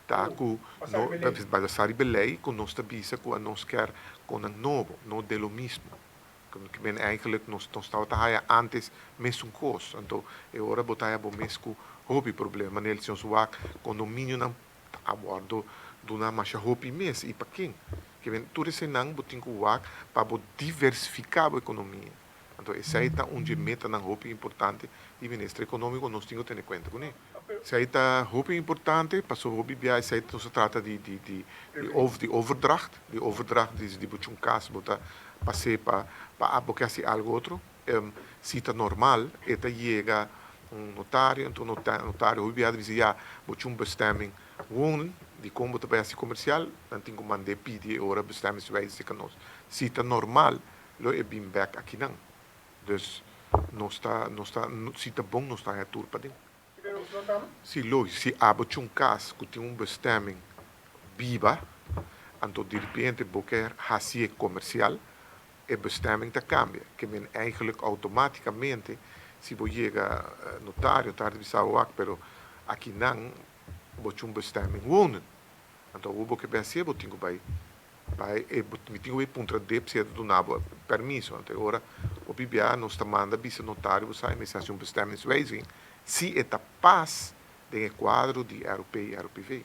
Ta ku no basa riba e lei ku nos ta bisa ku anos kier konan nobo, no de lo mismo. Ke men eigenlijk nos nos tabata haya antes mesun kos. Anto e ora bo ta haya bo mes ku hopi problema. Manera si nos wak kondominionan a wòrdu duna masha hopi mes i pa ken? Ke men tur eseinan bo tin ku wak pa bo diversifiká bo ekonomia. Anto esei ta un dje metanan hopi importante di Minister Ekonómiko, nos tin ku tene kuenta kuné. Esei ta hopi importante pasobra hopi bia esei nos ta trata di di di di overdracht, di overdracht di di bo chun kas bo ta pas'é pa pa bo ke hasi algu otro. Si ta normal e ta yega un notario, anto notario hopi bia ta bisa ya bo chun bestemming wonen, dikon bo ta bai hasi komersial, nan tin ku mand'é pidi e ora bestemmingswijze ka nos. Si ta normal lo e bin bek akinan. Dus nos ta nos ta si ta bon nos ta haña tur paden. Si lo si abo chun kas ku tin un bestemming biba anto diripiente bo ke hasié komersial e bestemming ta kambia ke men eigenlijk outomátikamente si bo yega notario notario ta bisa wak pero akinan bo chun bestemming wonen anto awor bo ke bin hasié bo tin ku bai Bai e mi tin ku bai puntra dip si e ta duna bo permiso. Anto e ora hopi bia nos ta manda bisa notario bo sa e mester hasi un bestemmingswijziging si e ta pas den e kuadro di ROP i ROPV.